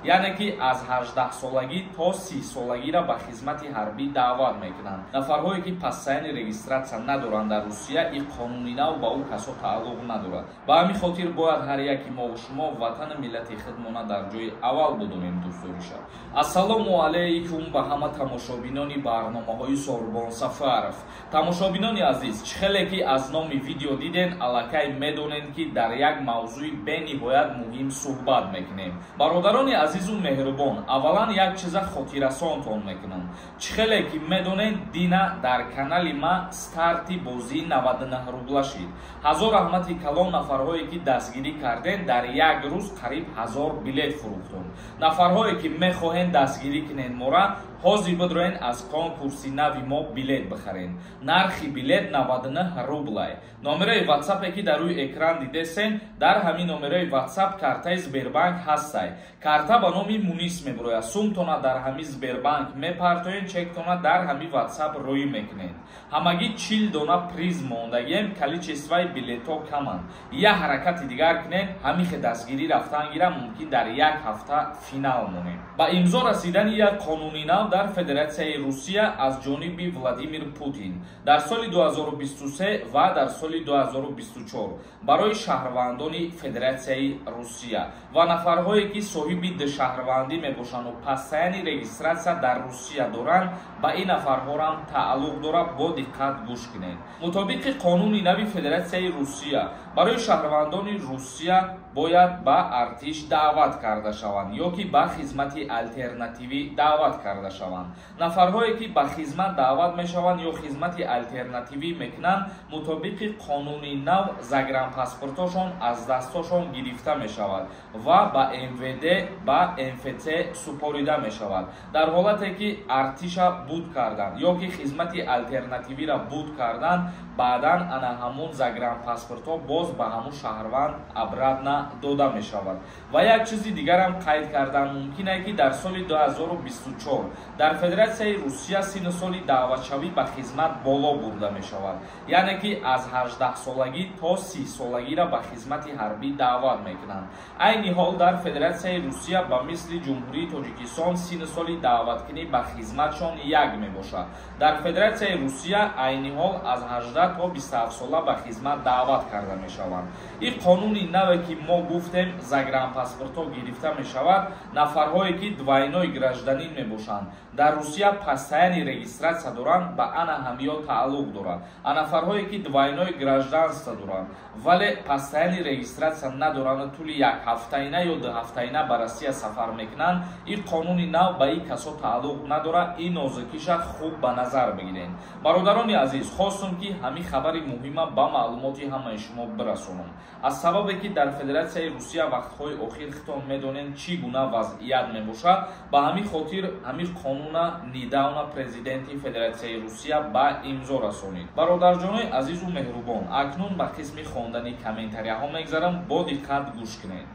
Яъне ки аз 18 солагӣ то 30 солагиро ба хизмати ҳарбӣ даъват мекунанд. Нафарҳое ки постоянный регистрация надоранд дар Русия, ин қонуни нав ба ӯ касо тааллуқ надорад. Ба ҳамин хотир бояд ҳар яки мову шумо ватану миллати худмона дар ҷои аввал будонем, дӯстдориша. Ассалому алайкум ба ҳама тамошобинони барномаҳои Сорбон Сафаров. Тамошобинони азиз, чӣ хеле ки аз номи видео диден, аллакай медонед, ки дар як мавзӯи бениҳоят муҳим суҳбат мекунем. Бародарони азизу меҳрубон, аввалан як чиза хотиррасонтон мекунам. Чӣ хеле ки медонед, дина дар канали ма старти бозии 99 рубла шид. Ҳазор раҳмати калон нафарҳое ки дастгирӣ карден, дар як рӯз қариб 1000 билет фурӯхтум. Нафарҳое ки мехоҳен дастгирӣ кунен мора, ҳозир бидроен, аз конкурси нави мо билет бихарен. Нархи билет 99 рублай. Номерои ватсапе ки дар рӯи экран дидесен, дар ҳамин номерои ватсап картаи Сбербанк ҳастай. Карта ба номи Мунис мебурояд. Сумтона дар ҳамин Сбербанк мепартоен, чектона дар ҳамин ватсап рӯӣ мекунед. Ҳамагӣ 40 дона приз мондагием, количествои билетҳо каманд. Як ҳаракати дигар кунед, ҳамихе дастгирӣ рафтан гира, мумкин дар як ҳафта финал монем. Ба имзо расидани як қонуни нав дар Федератсияи Русия аз ҷониби Владимир Путин дар соли 2023 ва дар соли 2024 барои шаҳрвандони Федератсияи Русия ва нафарҳое ки соҳиби душаҳрвандӣ мебошанду постоянный регистрация дар Русия доранд, ба ин нафарҳорам тааллуқ дорад. Бо диққат гӯш кунед. Мутобиқи қонуни нави Федератсияи Русия, барои шаҳрвандони Русия бояд ба артиш даъват карда шаванд ё ки ба хизмати алтернативӣ даъват карда шаванд. Нафарҳое ки ба хизмат даъват мешаванд ё хизмати алтернативӣ мекунанд, мутобиқи қонуни нав загранпаспортошон аз дастошон гирифта мешавад ва ба МВД, ба МФЦ супорида мешавад. Дар ҳолате ки артиша буд карданд ё ки хизмати алтернативиро буд карданд, баъдан ана ҳамун загранпаспортҳо боз ба ҳамун шаҳрванд обратно дода мешавад. Ва як чизи дигарам қайд кардан мумкин е, ки дар соли 2024 дар Федератсияи Русия синну соли даъватшавӣ ба хизмат боло бурда мешавад, яъне ки аз 18 солагӣ то 30 солагиро ба хизмати ҳарбӣ даъват мекунанд. Айни ҳол дар Федератсияи Русия ба мисли Ҷумҳурии Тоҷикистон синну соли даъваткунӣ ба хизматшон як мебошад. Дар Федератсияи Русия айни ҳол аз 18 то 27 сола ба хизмат даъват карда мешаванд. Ин қонуни наве ки мо гуфтем, загранпаспортҳо гирифта мешавад. Нафарҳое ки двойной гражданин мебошанд, дар Русия постоянный регистрация доранд, ба ана ҳамиё тааллуқ дорад. А нафарҳое ки двойной гражданство доранд, вале постоянный регистрация надоранд, тӯли як ҳафтаина ё 2 ҳафтаина ба Россия сафар мекунанд, ин қонуни нав ба ин касо тааллуқ надорад. Ин нозукиша хуб ба назар бигиред. Бародарони азиз, хостум ки ҳамин хабари муҳима ба маълумоти ҳамаи шумо бирасонам, аз сабабе ки дар Федератсияи Русия вақтҳои охир хитон медонем, чӣ гуна вазъият мебошад. Ба ҳамин хотир ҳамин қонуна недавно президенти Федератсияи Русия ба имзо расонид. Бародарҷонои азизу меҳрубон, акнун ба қисми хондани комментарияҳо мегзарам. Бо диққат гӯш кунед.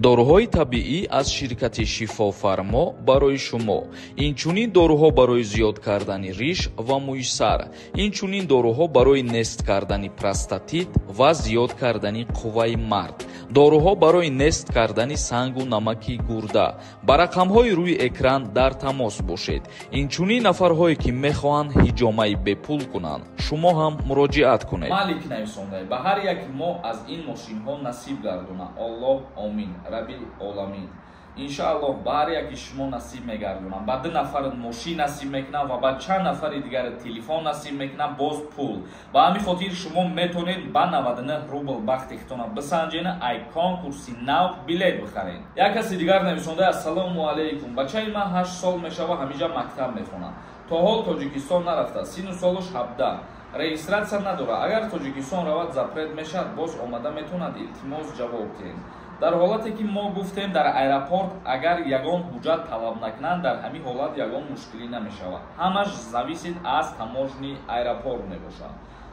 Доруҳои табиӣ аз ширкати Шифофармо барои шумо. Инчунин доруҳо барои зиёд кардани риш ва мӯи сар, инчунин доруҳо барои нест кардани простатит ва зиёд кардани қувваи мард, доруҳо барои нест кардани сангу намаки гурда. Ба рақамҳои рӯи экран дар тамос бошед. Инчунин нафарҳое ки мехоҳанд ҳиҷомаи бепул кунанд, шумо ҳам муроҷиат кунед. Малик нависонда: ба ҳар яки мо аз ин мошинҳо насиб гардона Оллоҳ, омин рабил оламин. Иншааллоҳ, ба ҳар яки шумо насиб мегардонам. Ба ду нафар мошин насиб мекунам ва ба чанд нафари дигар телефон насиб мекунам, боз пул. Ба ҳамин хотир шумо метавонед ба 99 рубл бахти хитона бисанҷена, ай конкурси нав билет бихаред. Як каси дигар нависонда: ассалому алайкум, бачаи ман 8 сол мешава, ҳамиҷа мактаб мехонад, то ҳол Тоҷикистон нарафта, сину солуш 17, регистрация надорад. Агар Тоҷикистон равад, запрет мешавад, боз омада метавонад? Илтимос, ҷавоб диҳед. Дар ҳолате ки мо гуфтем, дар аэропорт агар ягон ҳуҷҷат талаб накунанд, дар ҳамин ҳолат ягон мушкилӣ намешавад. Ҳамаш зависит аз таможни аэропорт мебошад.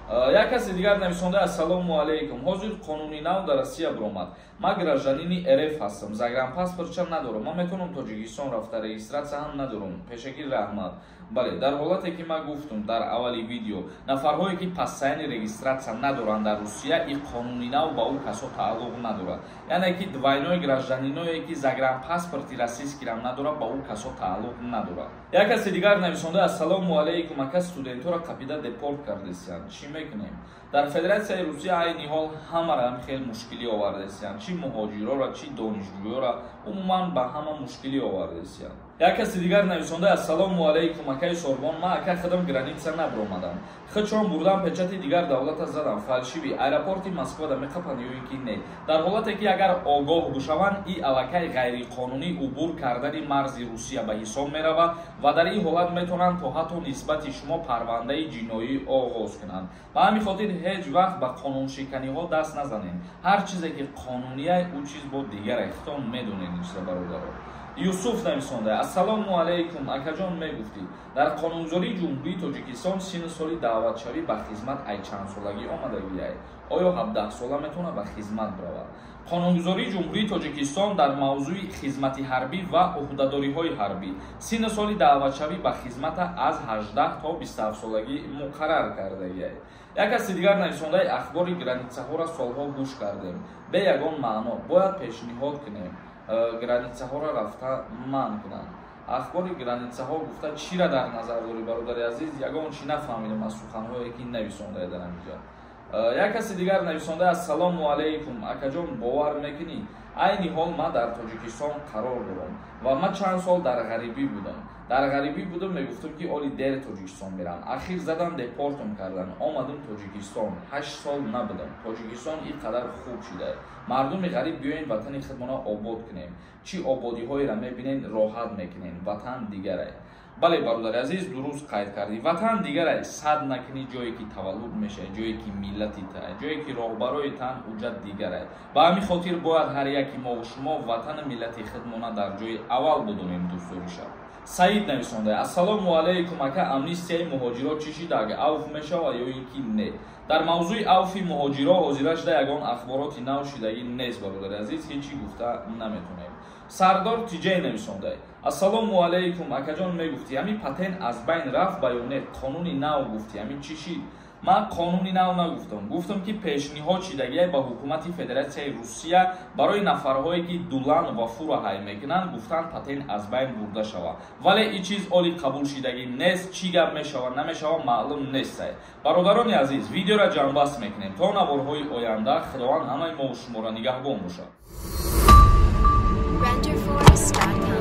Як каси дигар нависонда: «Ассалому алайкум, ҳозир қонуни нав дар Россия биромад. Ман гражданини РФ ҳастам, загранпаспортча надорам. Ман метавонам Тоҷикистон рафта регистрация ҳам надорам. Пешакӣ раҳмат». Бале, дар ҳолате ки ман гуфтум дар аввали видео, нафарҳое ки постоянный регистрация надоранд дар Русия, ин қонуни нав ба ӯ касо тааллуқ надорад. Яъне ки двойной гражданиное ки загранпаспорти российскийрам надорад, ба ӯ касо тааллуқ надорад. Як каси дигар нависонда: «Ассалому алайкум, ака, студентҳоро қапида депорт кардесиянд, чӣ мекунем?» Дар Федератсияи Русия айни ҳол ҳамаро хел мушкилӣ овардесиянд, чӣ муҳоҷирора, чӣ донишҷӯёра, умуман ба ҳама мушкилӣ овардесиянд. Як каси дигар нависонда: «Ассалому алайкум, акаи Сорбон, ман ака худам граница набиромадам, худшон бурдам, печати дигар давлата задам, фальшивый, аэропорти Москвада меқапанд ё ин ки не?» Дар ҳолате ки агар огоҳ бошаванд, и аллакай ғайриқонунӣ убур кардани марзи Русия ба ҳисоб меравад ва дар ин ҳолат метавонанд то ҳатто нисбати шумо парвандаи ҷиноӣ оғоз кунанд. Ба ҳамин хотир ҳеҷ вақт ба қонуншиканиҳо даст назанед. Ҳар чизе ки қонуния, ӯ чиз бо дигаре, худтон медонед ин чиза, бародаро. Юсуф нависонда: «Ассалому алайкум, акаҷон, мегуфтӣ, дар қонунгузории Ҷумҳурии Тоҷикистон синну соли даъватшавӣ ба хизмат ай чандсолагӣ омадагиай? Оё 17сола метавонад ба хизмат биравад?» Қонунгузории Ҷумҳурии Тоҷикистон дар мавзӯи хизмати ҳарбӣ ва ӯҳдадориҳои ҳарбӣ синну соли даъватшавӣ ба хизмата аз 18 то 27 солагӣ муқаррар кардагиай. Як каси дигар нависондаи: «Ахбори границаҳоро солҳо гӯш кардем, бе ягон маъно. Бояд пешниҳод кунем, границаҳоро рафта манъ кунанд». Ахбори границаҳо гуфта чира дар назар дорӣ, бародари азиз? Ягон чӣ нафаҳмидем аз суханҳое ки нависондаe дар ҳаминҷа. Як каси дигар нависонда: «Ассалому алайкум, акаҷон, бовар мекунӣ, айни ҳол ман дар Тоҷикистон қарор дорам ва ман чанд сол дар ғарибӣ будам. Дар ғарибӣ будам, мегуфтам, ки оли дер Тоҷикистон мерам. Ахир задан, депортум кардан, омадам Тоҷикистон. 8 сол набудам. Тоҷикистон ин қадар хуб шуда. Мардуми ғариб, биёен, ватани худмона обод кунем. Чӣ ободиҳоеро мебинен, роҳат мекунем. Ватан дигарае». Бале, бародари азиз, дуруст қайд кардӣ, ватан дигарай. Сад накунӣ, ҷое ки таваллуд мешавад, ҷое ки миллати та, ҷое ки роҳбарои тан, уҷат дигарай. Ба ҳамин хотир бояд ҳар яки мову шумо ватану миллати худмона дар ҷои аввал будонем, дӯстдорӣ шав. Саид нависонда: «Ассалому алайкум, ака, амнистияи муҳоҷиро чӣ шида? Авф мешавад ё ин ки не?» Дар мавзӯи авфи муҳоҷиро ҳозира шуда ягон ахбороти нав шидагӣ нест, бародари азиз, ҳеҷ чӣ гуфта наметонем. Сардор Тиҷай нависонда: «Ассалому алайкум, акаҷон, мегуфтӣ, ҳамин патент аз байн рафт ба ё не? Қонуни нав гуфтӣ, ҳамин чӣ шид?» Ман қонуни нав нагуфтам, гуфтам, ки пешниҳод шидагие ба ҳукумати Федератсияи Русия барои нафарҳое ки дулан ва фура ҳай мекунанд, гуфтанд, патент аз байн бурда шавад, вале ин чиз оли қабул шидагӣ нест. Чӣ гап мешавад, намешавад, маълум нестай. Бародарони азиз, видеоро ҷамъбаст мекунем. То наворҳои оянда Худованд ҳамаи мову шуморо нигаҳбон бошад. Renderforest.com.